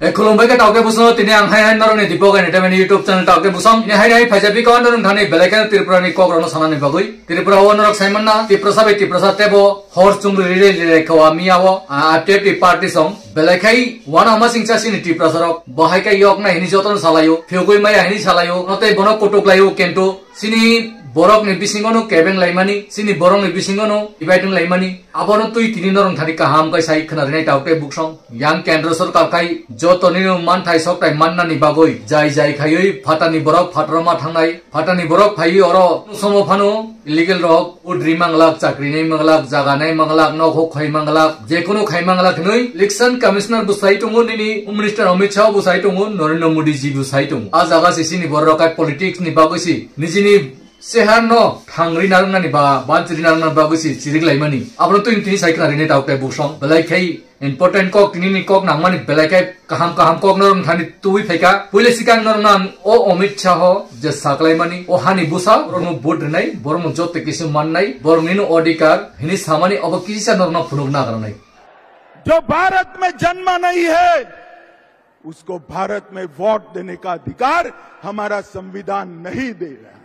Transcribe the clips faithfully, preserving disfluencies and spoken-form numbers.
E, khulumbai khe tawke busong, tini ang hai hai norokni Dipok Entertainment YouTube channel tawke busong. Tini hai hai phaijak bikon norok thani belai kheno Tripura ni kok rokno sanani bagwi. Tripura o norok saimanna, Tiprasa bai Tiprasa tebo hor chumri rile rile khawa miya o, a, update party song. Belai khai wana masing chasini Tiprasa rok. Bo hai khe yok na hini jotono salayo, phiyogwi maya hini salayo, notei bono kutuk layo, kento chini borokni bisingono kebeng laimani, chini borokni bisingono dividing laimani. Abono twi tini norong thani kaham kai sai khna rinai tawke buksong. Yang kendro sorkar kai jotoni manthai soktai mannani bagwi jai jai khaiwi phatani borok phatroma thangnai, phatani borok phaiwi oro somo phano illegal rok udri manglak, chakri nai manglak, jaga nai manglak, nok hok khai manglak, jekunu khai manglak hinwi election commissioner bo sai tongo, nini Home Minister Amit Shah bo sai tongo, Narendra Modi ji bo sai tongo. A jaga se sini borok kai politics ni bagwi si nijini Sehar no thangri narwknani ba banchiri narwknani bagwi si chirik laimani. Abono twi tini sai khna rini tawk tai buksong. Belai khai important kok tini ni kok nangmani belai khai kaham kaham kok norok thani tubui phaika. Puila sikang norok nang o Amit Shah o je saklaimani o hani busa borok no vote rinai, borok no joto kisu mannai, borok nino odhikar hini samani obo kisa norok no phunuk nagarnai. जो भारत में जन्मा नहीं है, उसको भारत में वोट देने का अधिकार हमारा संविधान नहीं दे रहा है।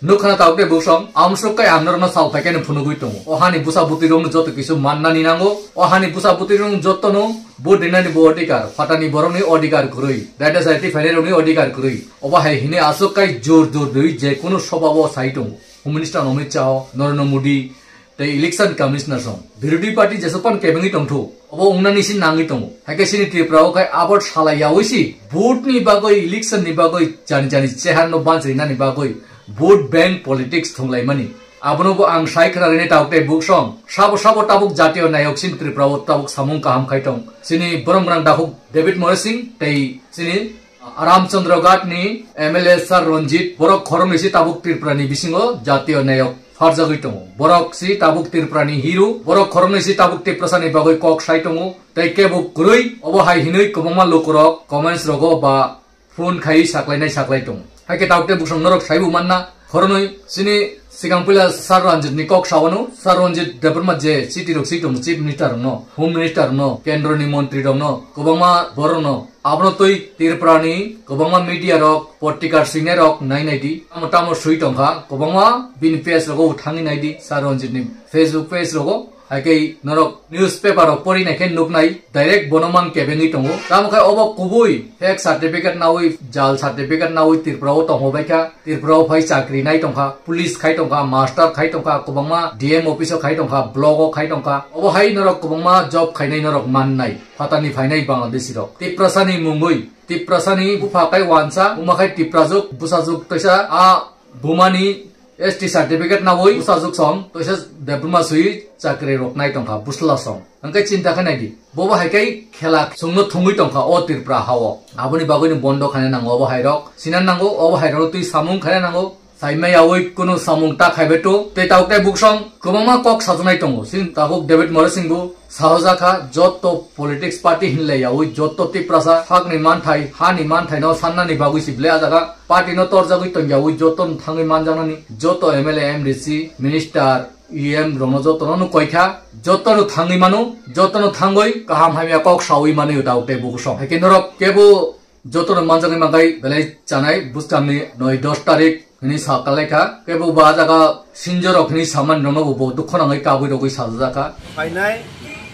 Nukha na tawk tei buksong, amsuk kai ang norokno sal phaikhe no phunugwi tongo. O hani busa bwtwi rokno joto kisu mannani nango. O hani busa bwtwi rokno jotono vote rinani bo odhikar, phatani borokni odhikar kwrwi, daita saiti phainai rokni odhikar kwrwi. Obo hai hini aswk kai jor jor dwi je kunu soba o sai tongo. Home Minister Amit Shah, Narendra Modi, tei election commissioner song. Birodhi party jesok pan kebengwi tongthu. Obo wngnani si nangwi tongo. Haikhe sini Tripura o khai abot salai yaui si. Vote ni bagwi, election ni bagwi, jani jani chehar no banchri nani bagwi. Vote bank politics thunglaimani. Abono bo ang sai khna rini tawk tei buksong. Sabo sabo tabuk jatiyo nayok sin Tripura o tabuk samung kaham khai tong. Sini borom gwnang dakhuk David Moresing tei sini Ramchandra Ghat ni M L A Sir Ranjit, borok khoroknwi si tabuk Tripura ni bisingo jatiyo nayok pharjagwi tongo. Borok si tabuk Tripura ni hero, borok khoroknwi si tabuk Tiprasa ni bagwi kok sai tongo. Tei kebo kwrwi, obo hai hinwi kwbangma lukurok comments rogo ba phone khai saklainai saklai tongo. Haikhe tabuk tei buksong norok saibo manna. Khoroknwi sini sikang puila Sir Ranjit ni kok sawano, Sir Ranjit Debbarma je city rok si tongo, Chief Minister rokno, Home Minister rokno, Kendro ni Montri rokno, kwbangma borok no. Abono twi Tripura ni kwbangma media rok, potrika swinai rok nai nai di. Tamo tamo swi tongkha, kwbangma bini page rogo thangwi nai di, Sir Ranjit ni Facebook page rogo. Haikhe norok newspaper rok pori nai khe nuknai, direct bono mang kebengwi tongo. Tamo khe obo kubui fake certificate nawi, jal certificate nawi Tripura o tongho baikha. Tripura o phai chakri nai tongkha, police khai tongkha, master khai tongkha, kwbangma D M office o khai tongkha, block o khai tongkha. Obo hai norok kwbangma job khainai norok mannai, phatani phainai Bangladeshi rok. Tiprasa ni mungwi, Tiprasa ni bupha khai wansa, uma khai Tiprajwk, bwsajwk toisa, a bumani S T certificate nawi bwsajwk song, toisa Debbarma swi chakri rok nai tongkha, bwsla song. Hwnkhe chinta khe nai di, bobo hai khai khela chwngno thwngwi tongkha o Tripura ha o. Aboni bagwi no bondo khaina nango obo hai rok. Sinan nango obo hai rok twi samung khaina nango. Saimai yaui kunu samung ta khaibai tu. Tei tabuk tei buksong kwbangma kok sajaknai tongo. Sin tabuk David Moresing bo sahojakha joto politics party hinlai yaui joto Tiprasa hakni manthai, hani manthai no sannani bagwi si ble a jaga party no torjagwi tong yaui joto no thangwi manjaknani joto M L A, M D C, minister, E M rokno jotono no koikha, jotono thangwi mano, jotono thangwi kaham hamya kok sawi mano tabuk tei buksong. Haikhe norok kebo jotono manjaknai mangai belai chanai bwskangni noi dos tarik hwnwi sa kalaikha. Kebo ba jaga sinjorok hwnwi samani rokno bo dukho nangwi kabui rogwi sajakha. Phainai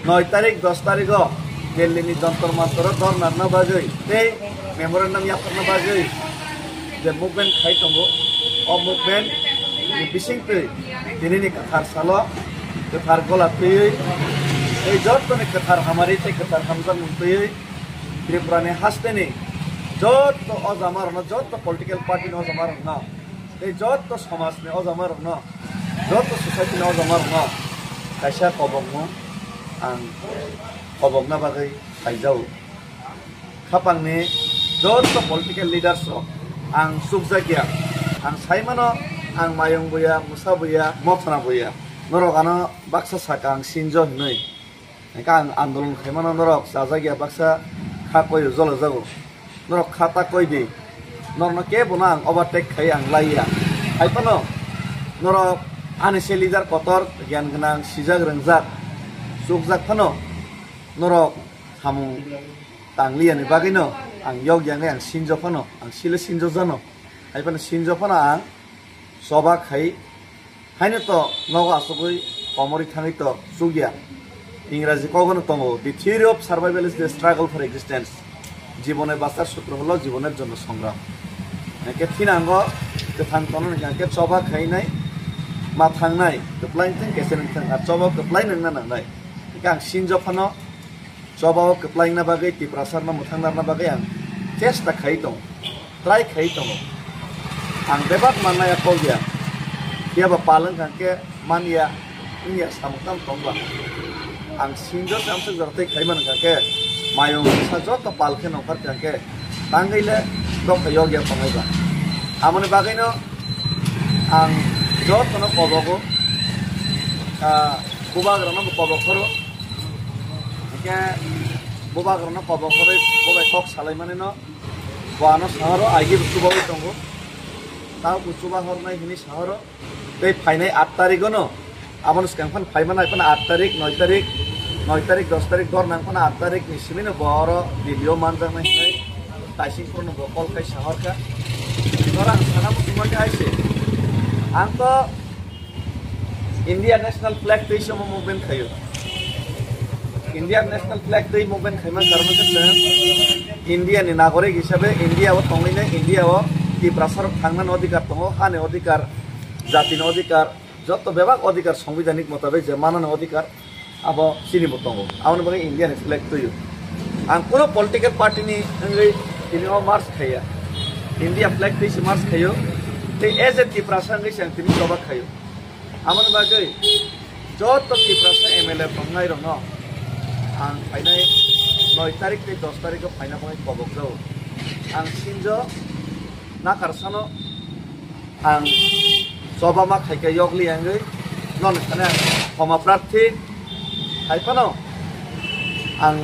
noi tarik, dos tarigo Delhi ni Jantar Mantar o dhorna rwna bagwi tei memorandum yapharna bagwi je movement khai tongo, o movement ni bisingtwi tinini kwthar salo kwthar gola twiwi tei jottoni kwthar hamari tei kwthar hamjakmung twiwi Tripura ni hasteni joto o jama rokno, joto political party ni o jama rokno tei joto somaj ni o jama rokno, joto society ni o jama rokno kaisa kobokmung ang kobokna bagwi phaijao. Khapangni joto political leaders rok ang chukjakya. Ang saimano ang mayung buya, musa buya, mothana buya. Norok ano baksa saka ang sinjo hinwi. Hingke ang andolon khaimano norok chajakya baksa kha koiyo jolajago. Norok kha ta koi di. Norokno kebono ang overtake khai ang laiya. Hai phano norok ani se leader kotor, giyan gwnang, sijak rwngjak, chukjak phano norok samung tangliya ni bagwi no ang yok yang ang sinjo phano, ang sile sinjo jano, hai phano sinjo phano ang choba khai, haino to nogo asugwi komori thangwi to chukya. Ingraji kogono tongo, "The theory of survival is the struggle for existence." Jibone bachar sutro holo jiboner jonno songram. Hingke thinango kwthang tono hingke choba khainai, ma thangnai, kwplai thang kese nang thang, ar choba kwplai nangna nangnai. Hingke ang sinjo phano, choba o kwplai wngna bagwi, Tiprasa rokno mwthang narna bagwi ang chesta khai tongo, try khai tongo. Ang bebak mannai ya kok ya, phiya ba pal wngkha khe man ya, wng ya samung tamo tong ba. Ang sinjo samsok jora tei khai man wngkha khe, mayung sa joto pal khe nongkhor kha khe, tangwi le dopha yok ya tongnai ba. Amoni bagwi no ang joto no kobogo, ah, bubagra no bo kobok phoro. Hingke bubagrano kobok horo, bo bai kok salai mani no, bo ano sahoro aigi bo chubawi tongo. Tao bo chuba hornai hini sahoro. Tei phainai aat tarikh ono, abono swkang phano phai mano, phano aat tarikh, noi tarikh, noi tarikh, dos tarikh dor nang phano aat tarikh ni simi no bo oro Delhi o manjaknai hinwi taising phuru no bo call khai sahor kha. Oro ang sana muchungma khe hai se. Ang to India National Flag twi se omo movement khaio. India National Flag twi movement khaima karon khe chwng India ni nagorik hisabe India o tongwi nai, India o Tiprasa rok thangna ni odhikar tongo, ha ni odhikar, jati ni odhikar, joto bebak odhikar sangbidhanik motabek je mana ni odhikar abo chini bo tongo. Aboni bagwi India ni flag twio. Ang kuno political party ni wngwi tini o march khaiya. India flag twi se march khaio. Tei as a Tiprasa wngwi se ang tini choba khaio. Aboni bagwi joto Tiprasa M L A tongnai rokno ang phainai noi tarikh tei dos tarikh o phaina bagwi kobok jago. Ang sinjo nakarsano ang choba ma khaikha yokli wngwi nono thani ang khoma prarthi hai phano ang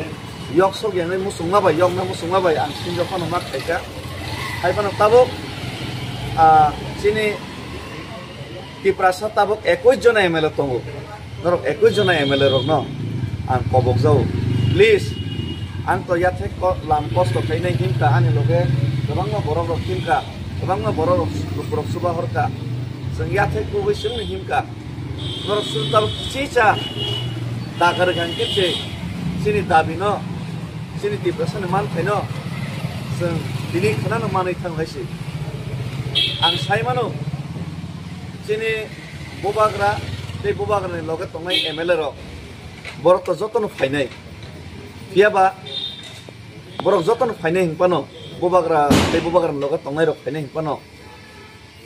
yok sok wngwi muchungma bai yokna muchungma bai ang sinjo phano ma khaikha hai phano tabuk ah, chini Tiprasa tabuk ekwis jona M L A tongo. Norok ekwis jona M L A rokno ang kobok jago. Please, ang to yathek ko-, lam kosto khainai himkha ani loge kwbangma borok rok himkha, kwbangma borok rok, rok chuba horkha. Chwng yathek bugwi chwngno himkha. Norok chwng tabuk chicha dagar khan khe chini dabi no, chini Tiprasa ni manthaino chwng tini khwnano manwi thang hai se. Ang sai mano, chini bubagra tei bubagrani loge tongnai M L A rok, borok to jotono phainai. Phiya ba borok jotono phainai hwn phano, bubagra tei bubagrani loge tongnai rok phainai hwn phano,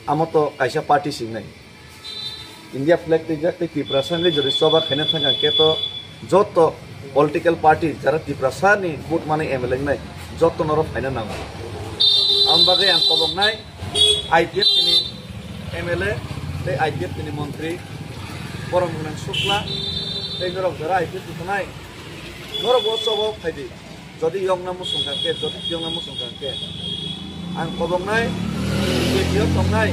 amo to kaisa party se wngnai. India flag twijak tei Tiprasa wngwi jodi choba khaina thangkha khe to joto political party jara Tiprasa ni vote manwi M L A wngnai joto norok phaina nango. Aboni bagwi ang koboknai I P F T ni M L A tei I P F T ni montri Boromgwnang Sukla tei norok jara I P F T tongnai norok bo choba o phaidi. Jodi yokna muchung kha khe, jodi yokna muchung kha khe, ang koboknai, B J P o tongnai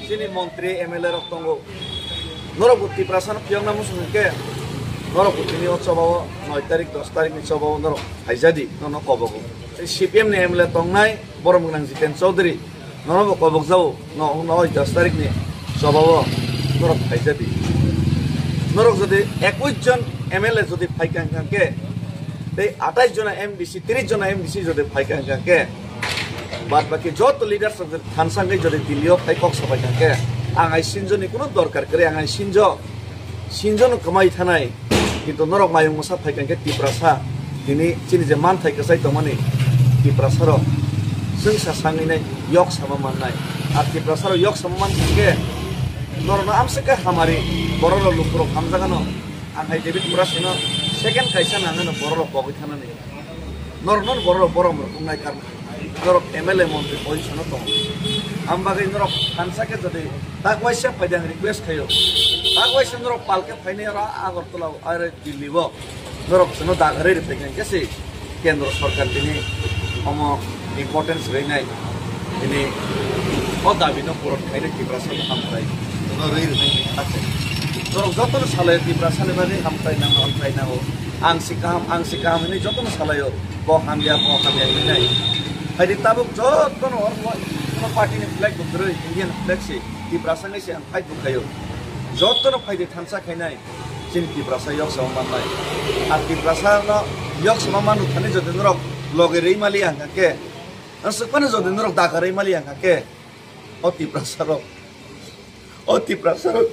chini montri M L A rok tongo. Norok bo Tiprasa no phiyokna muchung kha khe, norok bo tini o choba o noi tarik, dos tarik ni choba o norok phaijadi, nono kobogo. Tei C P M ni M L A tongnai, Boromgwnang Jiten Chaudhary, nono bo kobok jago, no, no, oi dos tarik ni choba o norok phaijadi. Norok jodi ekwis jon M L A jodi phaikha hwnkha khe, tei atais jona M D C, tris jona M D C jodi phaikha hwnkha khe, bad baki joto leaders rok jodi thansa wngwi jodi Delhi o phai kok sabaikha khe, ang ai sinjo ni kuno dorkar kwrwi, ang ai sinjo, sinjo no kwmai thanai. Kintu norok mayung mwsa phaikha khe Tiprasa, tini chini je manthai kwchai tongmani Tiprasa rok chwngsa sangwi nai yok sama mannai. Ar Tiprasa rok yok sama mankha khe norokno amswk khe hamari borok rok lukurok hamjagano. Ang hai David Murasino second kaisa nangano borok rok pogwi thanani. Norokno borok rok borok rok wngnai karna. Norok M L A montri position o tongo. Am bagwi norok thansa khe jodi tak waisa phaidi ang request khaio. Tak waisa norok palke phainai oro Agartala o, are Delhi o. Norok chwngno dagarwi rwphaikha hwnkhe se kendro sorkar tini omo importance rwnai. Tini o dabi no puron khainai Tiprasa no hamkrai. Chwngno rwi rwnai. Norok jotono salaio Tiprasani bagwi hamkrai nango, hamkrai nango. Ang si kaham, ang si kaham hinwi jotono salaio. Bo hamya, bo hamya hinwi nai. Haidi tabuk jotono oro party ni flag bo kwrwi, Indian flag si. Tiprasa wngwi se ang fight bo khaio. Jotono phaidi thansa khainai. Chini Tiprasa yok sama mannai. A Tiprasa no yok sama manu thani jodi norok loge rwi mali ang khe. Ang swk phano jodi norok daga rwi mali ang khe. O Tiprasa rok. O Tiprasa rok.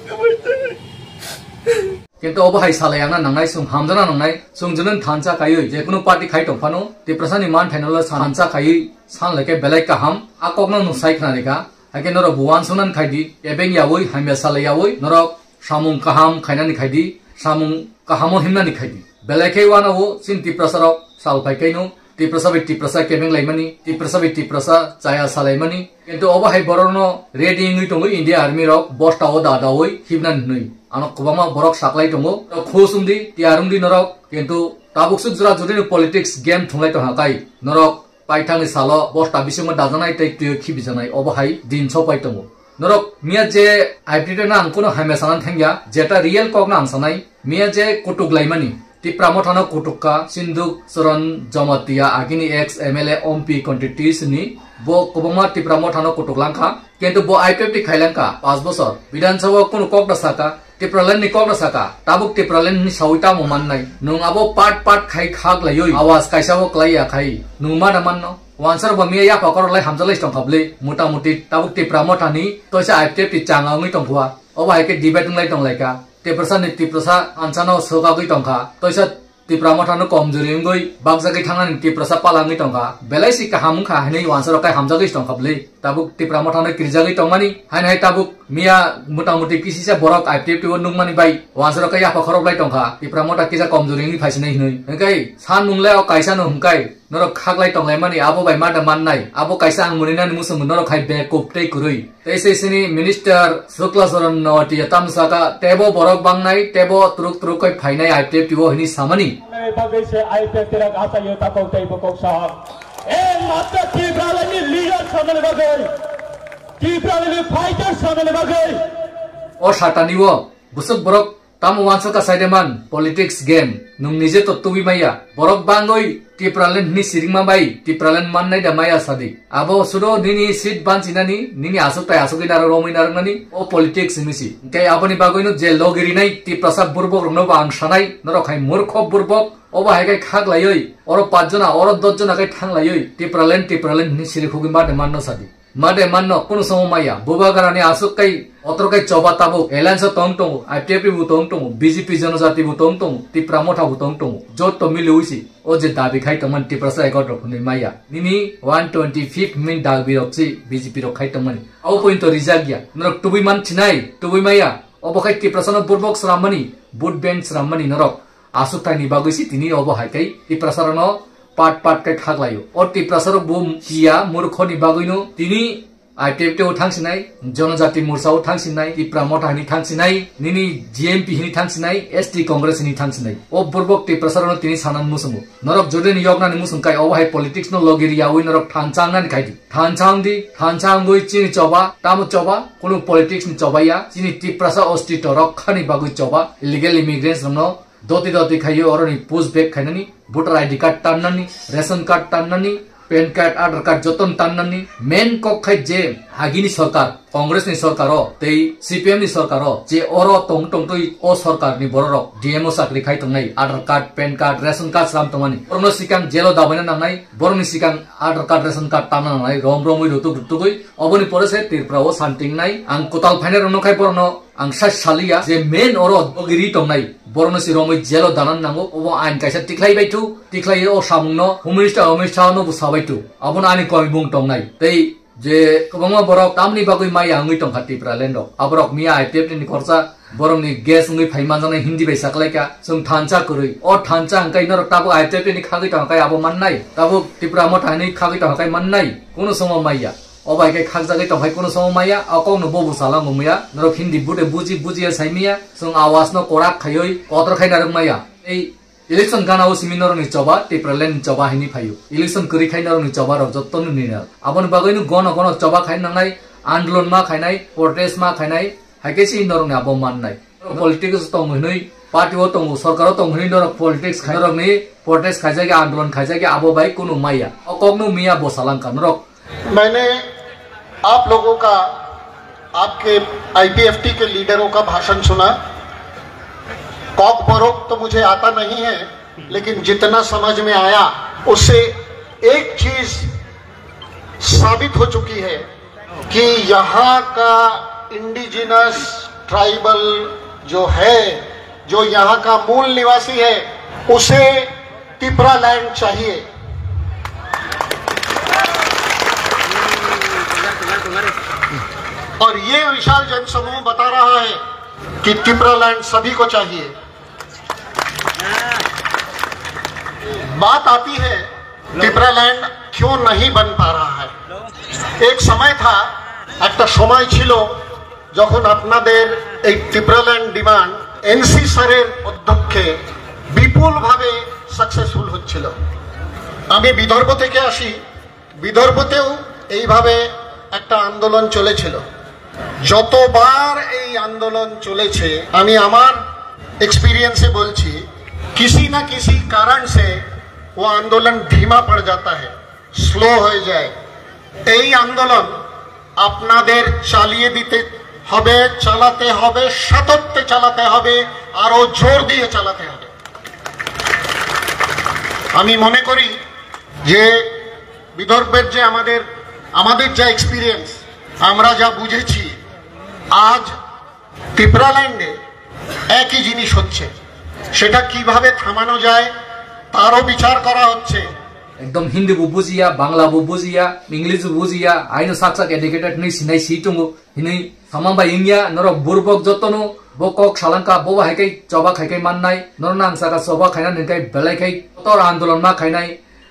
Kintu obo hai salai angna nangnai, chwng hamjana nangnai, chwng jwnwi thansa kaiwi, je kunu party khai tong phano, Tiprasa ni man thaino le thansa kaiwi, san leke belai kaham, a kokno nung sai khna rikha, haikhe norok bo uansuknani khai di, kebeng yawi, hamya salai yawi, norok samung kaham khainani khai di, samung kahamo himnani khai di. Belai khe uanao chini Tiprasa rok sal phai khaino, Tiprasa bai Tiprasa kebeng laimani, Tiprasa bai Tiprasa chaya salaimani. Kintu obo hai borokno ready wngwi tongo India Army rok bosta o da dawi hibnani hinwi. Ano kwbangma borok saklai tongo. Norok khus wngdi, tiyar wngdi norok. Kintu tabuk swk jora jotoni politics game thwnglai tongkha kai. Norok paithangni salo bosta bisingo dajaknai tei twiwi khibijaknai obo hai din sopai tongo. Norok miya je I P T no ang kuno hamya sanani thangya, jeta real kokno ang sanai. Miya je kutuk laimani, Tipra Mothano kutuk kha, Sindhu Charan Jamatia, agini ex M L A, M P constituency ni, bo kwbangma Tipra Mothano kutuk langkha, kintu bo I P F T khailang kha, panch bochor. Bidhan Sabha o kunu kok da saka, Tipraland ni kok da saka, tabuk Tipraland ni sawi tamo mannai. Nwng abo part part khai khak laiwi, awas kaisa bo klai ya khai, nwng ma da manno. Wansar bo miya yapha korok lai hamjak lai tongkha bwle, mota moti tabuk Tipra Mothani toisa I P F T changa wngwi tongkha. Obo hai khe debate wnglai tong lai kha. Tiprasa ni Tiprasa anchano sokagwi tong kha. Toisa Tipra Mothano komjori wngwi bakjagwi thangnani Tiprasa pala wngwi tong kha. Belai si kaham wng kha hinwi wansarok kai hamjagwi tong kha bwle. Tabuk Tipra Mothano kirijagwi tongmani, haino hai tabuk miya mota moti kisisa borok I P F T o nukmani bai wansarok kai yapha khorok lai tong kha. Tipra Motha kisa komjori wngwi phaisinai hinwi. Hwnkhe san nung le o kaisa no hwnkhe norok khaklai tonglaimani abo bai ma da mannai. Abo kaisa ang muninani muchungo norok hai bekup tei kwrwi. Tei sei sini Minister Shukla Charan Noatia tamsaka tebo borok bangnai, tebo truk truk koi phainai I P F T o hini samani. Nai bagwi se I P F T rok achaio tabuk tei bokok sahak. Ek matra Tipralandni leader samani bagwi, Tipralandni fighter samani bagwi. O satani o busuk borok tamo wansuk ka saide man, politics game. Nwng nije to tubi maya. Borok bangoi Tipraland hini siringma bai, Tipraland mannai da maya sadi. Abo sudo nini seat banchinani, nini asuk tai asuk inaro romwi narwknani, o politics hinwi si. Hwnkhe aboni bagwino je logirinai Tiprasa burbok rokno bo ang sanai, norok hai murkho burbok, obo hai khe khak laioi, oro pach jona, oro dos jona khe thang laioi, Tipraland, Tipraland hinwi siri khugwi made manno sadi. Made manno, kunu somo maya, bubagrani asuk kai, otro kai choba tabuk, alliance o tong tongo, I P F T bo tong tongo, B J P Jonojati bo tong tongo, Tipra Motha bo tong tongo, jotto miliwi si. O je dabi khai tongmani Tiprasa ekot rok hwnwi maya. Nini one twenty fifth min dabi rok si B J P rok khai tongmani. Abo point to rijak ya. Norok tubui man chinai, tubui maya. Obo khai Tiprasa no burbok srammani, vote bank srammani norok. Asuk thaini bagwi si tini obo hai khai Tiprasa rok no pat pat khai khaklaio. O Tiprasa rok bo kiya murkho ni bagwi no tini I P F T o thangsinai, Jonojati Morcha o thangsinai, Tipra Motha hini thangsinai, nini G M P hini thangsinai, S T Congress hini thangsinai. O burbok Tiprasa rokno tini sanani muchungo. Norok jodi ni yoknani muchung kai obo hai politics no logi riyawi norok thansa wngnani khai di. Thansa wng di, thansa wngwi chini choba, tamo choba, kunu politics ni choba ya, chini Tiprasa ostito rok khani bagwi choba, illegal immigrants rokno doti doti khaiwi oroni push back khainani, voter I D card tannani, ration card tannani, pan card, Aadhaar card jotono tannani, main kok khai je hagini sorkar, Congress ni sorkar o tei C P M ni sorkar o je oro tong tong twi o sorkar ni bororok D M O chakri khai tongnai, Aadhaar card, pan card, ration card slam tongmani, borokno sikang jail o dabaina nangnai, borokni sikang Aadhaar card, ration card tanna nangnai, rom romwi rutuk rutugwi, oboni pore se Tripura o santingnai, ang kwtal phainai rokno khai borokno Ang sa saliya je main oro dogiri tongnai, borokno si romwi jail o danan nango, obo ain kaisa tikhlai bai thu, tikhlai o samung no Home Minister Amit Shah no bo sabai thu, abono ani koimung tongnai. Tei je kwbangma borok tamni bagwi maya wngwi tongkha Tipraland o, aborok miya I P F T ni khorsa, borokni gas wngwi phai manjaknai Hindi bai saklaika, chwng thansa kwrwi, o thansa hwnkhe norok tabuk I P F T ni khagwi tongkha abo mannai, tabuk Tipra Motha hinwi khagwi tongkha mannai, kunu somo maya. O bai khe khakjagwi tongkhai kunu somo maya, o kokno bo bwsala wngmaya, norok Hindi bude buji bujiya saimaya, chwng awas no korak khaiwi kotor khai narwk maya. Ei election gana o simi norokni choba, Tipraland ni choba hinwi phaio. Election kwrwi khai norokni choba rok jottoni nini. Aboni bagwi no gono gono choba khai nangnai, andolon ma khainai, protest ma khainai, hai khe se norokni abo mannai. Politics tong hinwi, party o tongo, sorkar o tong hinwi norok politics khai, norok ni protest khaijak ya, andolon khaijak ya, abo bai kunu maya. O kok no miya bo salangka norok. मैंने आप लोगों का, आपके आईपीएफटी के लीडरों का भाषण सुना। कॉकबोरोक तो मुझे आता नहीं है, लेकिन जितना समझ में आया, उससे एक चीज साबित हो चुकी है कि यहाँ का इंडिजिनस ट्राइबल जो है, जो यहाँ का मूल निवासी है, उसे तिपरा लैंड चाहिए। और ये विशाल जनसमूह बता रहा है कि तिपरा लैंड सभी को चाहिए। बात आती है, तिपरा लैंड क्यों नहीं बन पा रहा है? एक समय था, একটা সময় ছিল, যখন আপনাদের এই তিপরা ল্যান্ড ডিমান্ড এনসি স্যারের অধ্যক্ষে বিপুলভাবে সাকসেসফুল হচ্ছিল। আমি বিদর্ভ থেকে আসি, বিদর্ভতেও এইভাবে একটা আন্দোলন চলেছিল। যতবার এই আন্দোলন চলেছে, আমি আমার এক্সপিরিয়েন্সে বলছি, किसी ना किसी कारण से वो आंदोलन धीमा पड़ जाता है, স্লো হয়ে যায়। এই আন্দোলন আপনাদের চালিয়ে দিতে হবে, চালাতে হবে, সাতত্যে চালাতে হবে, আরো জোর দিয়ে চালাতে হবে। আমি মনে করি যে বিদর্ভের যে আমাদের, আমাদের যা এক্সপিরিয়েন্স, আমরা যা বুঝেছি, আজ তিপরা ল্যান্ডে একই জিনিস হচ্ছে, সেটা কিভাবে থামানো যায় তারও বিচার করা হচ্ছে। একদম Hindi bo bujiya, Bangla bo bujiya, English bo bujiya, aino sak sak educated hinwi sinai si tongo, hinwi samang bai wngya, norok burbok jotono bo kok salangka, bo hai khe choba khai khai mannai, norok nang saka choba khaina nang khai belai khai kotor andolon ma khainai,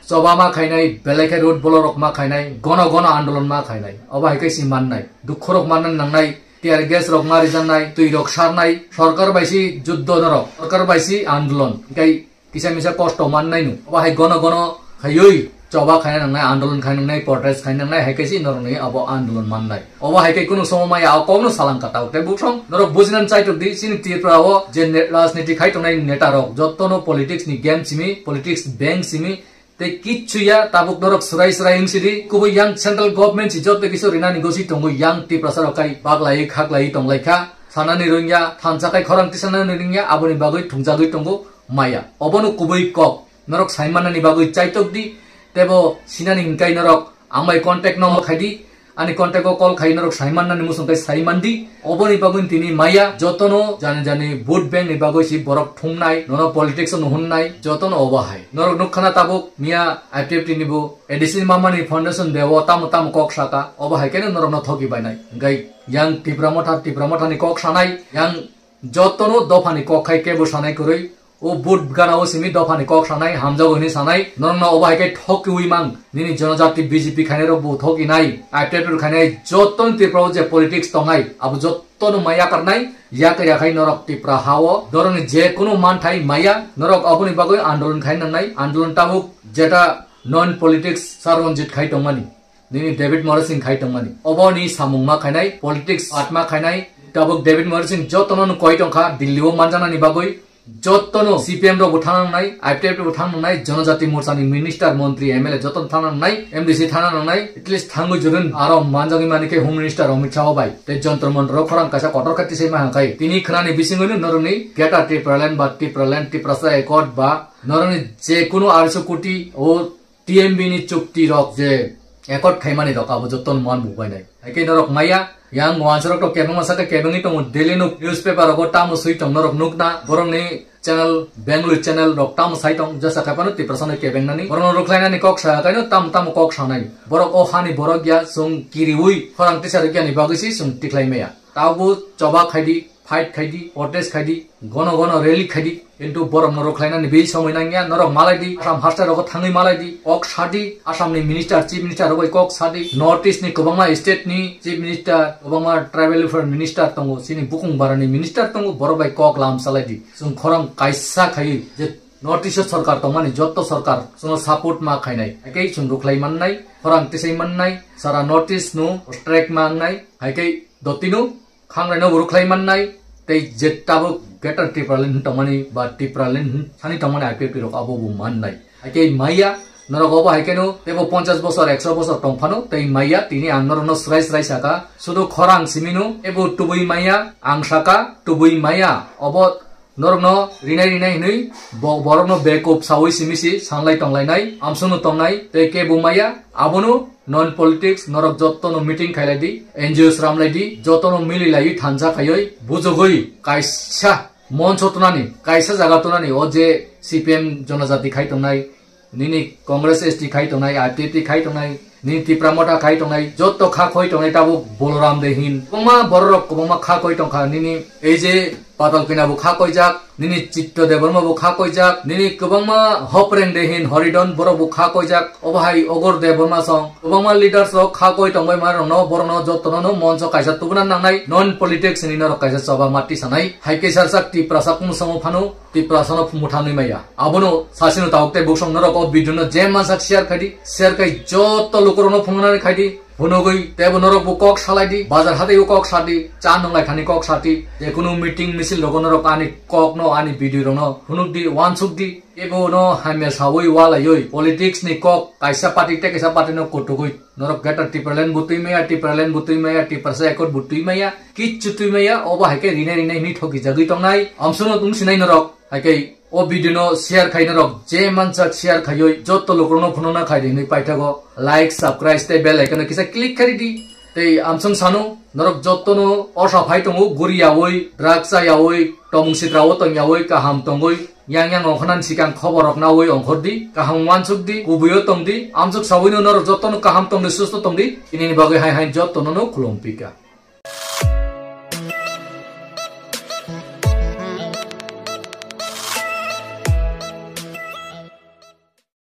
choba ma khainai, belai khai road block rok ma khainai, gono gono andolon ma khainai, obo hai khe si mannai, dukhu rok manna nangnai, tear gas rok ma rijaknai, twi rok sarnai, sorkar bai si juddo norok, sorkar bai si andolon, hinkhe kisa misa kosto mannai no. Obo hai gono gono khaiwi choba khaina nangnai, andolon khaina nangnai, protest khaina nangnai, hai khe si norok ni abo andolon mannai. Obo hai khe kunu somo maya o kokno salangka tao. Tei buksong norok bujinani chaitok di, chini Tripura o je ne-, rajniti khai tongnai neta rok, jotono politics ni game simi, politics bank simi, tei kichu ya, tabuk norok swrai swrai wng sidi, kubui yang central government si joto kisu rinani gosi tongo, yang Tiprasa rok kai baglai khaklai tonglaikha, sanani rwngya, thansa kai khorang tisanani rwngya, aboni bagwi thungjagwi tongo maya. Obono kubui kok, norok sai mannani bagwi chaitok di, tebo sinani hinkai norok ang bai contact no khai di, ani contact o call khai norok sai mannani muchung kai sai man di. Oboni bagwi tini maya jotono jani jani vote bank ni bagwi si borok thumnai, nono politics o nuhunnai, jotono obo hai. Norok nukkhana tabuk miya I P F T ni bo A D C ni mamani foundation day o tamo tamo kok saka, obo hai khe norokno thoki bainai. Hinkhe yang Tipra Motha, Tipra Motha ni kok sanai, yang jotono dophani kok khai kebo sanai kwrwi, o vote gana o simi dophani kok sanai, hamjago hinwi sanai, norokno obo hai khe thokiwi mang, nini jonojati B J P khainai rok bo thokinai, I P F T khainai, jotono Tripura o je politics tongnai, abo jotono ma yakarnai, yakar yakhai norok Tripura ha o, norokni je kunu manthai maya, norok oboni bagwi andolon khai nangnai, andolon tabuk jeta non politics Sir Ranjit khai tongmani. Nini David Morris ni khai tongmani. Obo ni samung ma khainai, politics atma khainai. Tabuk David Morris ni jotono no koi tongkha, Delhi o manjanani bagwi. Jotono C P M rok bo thang nangnai, I P F T bo thang nangnai, Janajati Morcha ni minister, montri, M L A jotono thang nangnai, M D C thang nangnai. At least thangwi jurun aro manjagwi mani khe Home Minister Amit Shah bai. Tei Jantar Mantar o khorang kaisa kotor khe tisai ma hangkai. Tini khnani bisingwi no norokni Greater Tipraland ba Tipraland, Tiprasa Accord ba norokni je kunu arso koti o T M B ni chukti rok je accord khaimani rok abo jotono man bubainai. Haikhe norok maya, yang wansarok to kebengma saka kebengwi tongo, daily nuk newspaper rogo tamo swi tong norok nukna, borokni channel, Bengali channel rok tamo sai tong, jesa khaipano Tiprasano kebengnani, borokno rwkhlainani kok sa kaino tamo tamo kok sanai. Borok o hani borok ya, chwng kiriwi khorang tisarwk yani bagwi si chwng tikhlai maya. Tabuk choba khaidi, fight khaidi, protest khaidi, gono gono rally khaidi, kintu borokno rwkhlainani bini somoi nangya, norok malaidi, Assam haste rogo thangwi malaidi, kok sadi, Assam ni minister, chief minister rogwi kok sadi, North East ni kwbangma state ni chief minister, kwbangma tribal welfare minister tongo, chini bukung barani minister tongo, borok bai kok lam salaidi. Chwng khorang kaisa khaiwi je North East o sorkar tongmani jotto sorkar chwngno support ma khainai, haikhe chwng rwkhlai mannai, khorang tisai mannai, sara North East no strike ma wngnai, haikhe dotino Khangraino bo rwkhlai mannai, tei je tabuk Greater Tipraland hin tongmani ba Tipraland hin sani tongmani I P F T rok abo bo mannai. Haikhe maya, norok obo haikheno tebo ponchas bosor, ekso bosor tongphano tei maya, tini ang norokno srai srai saka, sudu khorang simino ebo tubui maya, ang saka tubui maya, obo norokno rinai rinai hinui bo-, borokno bekup saui simi si sanglai tonglainai, amsunu tongnai, tei kebo maya, abono non politics, norok jotono meeting khailai di, N G O sramlai di, jotono mili laiwi thansa khaioi, bujogoi, kaisa moncho tunani, kaisa jaga tunani, o je C P M jonojati khai tongnai, nini Congress S T khai tongnai, I P F T khai tongnai, nini Tipra Motha khai tongnai, jotto kha khoi tongnai tabuk Boloram de hin. Kwbangma bororok kwbangma kha khoi tongkha, nini ei je Patal Kanya bo kha khoijak, nini Chitto Debbarma bo kha khoijak, nini kwbangma Hopreng de hin, Horidon borok bo kha khoijak, obo hai Ogor Debbarma song. Kwbangma leaders rok kha khoi tongbai ma rokno, borokno jottono no moncho kaisa tubuna nangnai, non politics ni norok kaisa choba mati sanai. Hai khe sarsak Tiprasa kung songo phano, Tiprasano phumuthanwi maya. Abono sasino tabuk tei buksong norok o video no je mansak share khai di, share khai jotto lukurokno phunuknani khai di, phunugwi teibo norok bo kok salai di, bazar hatai o kok sa di, cha nwnglai thani kok sa di, jekunu meeting misil rogo norok ani kok no, ani video rokno phunuk di, uansuk di, ebo no hamya sawi walaioi politics ni kok kaisa party tei kaisa party no kutugwi norok Greater Tipraland bo twi maya, Tipraland bo twi maya, Tiprasa Accord bo twi maya, kichu twi maya, obo hai khe rinai rinai hinwi thoki jagwi tongnai, amsungno tungsinai norok. Hai khe o video no share khai norok je mansak share khaioi jotto lukurokno phunukna khai di hinwi paithago like, subscribe tei bell icon no kisa click khai di. Tei amsung sanu norok jottono osa phai tongo, guri yaui, drug cha yaui, tomung sitra o tong yaui, kaham tongoi, yang yang ongkhornani sikang khobor rok naui ongkhor di, kaham uansuk di, kubui o tong di, amsuk saui no norok jottono kaham tong di, susto tong di, ini ni bagwi hai hai jottono no khulum pika.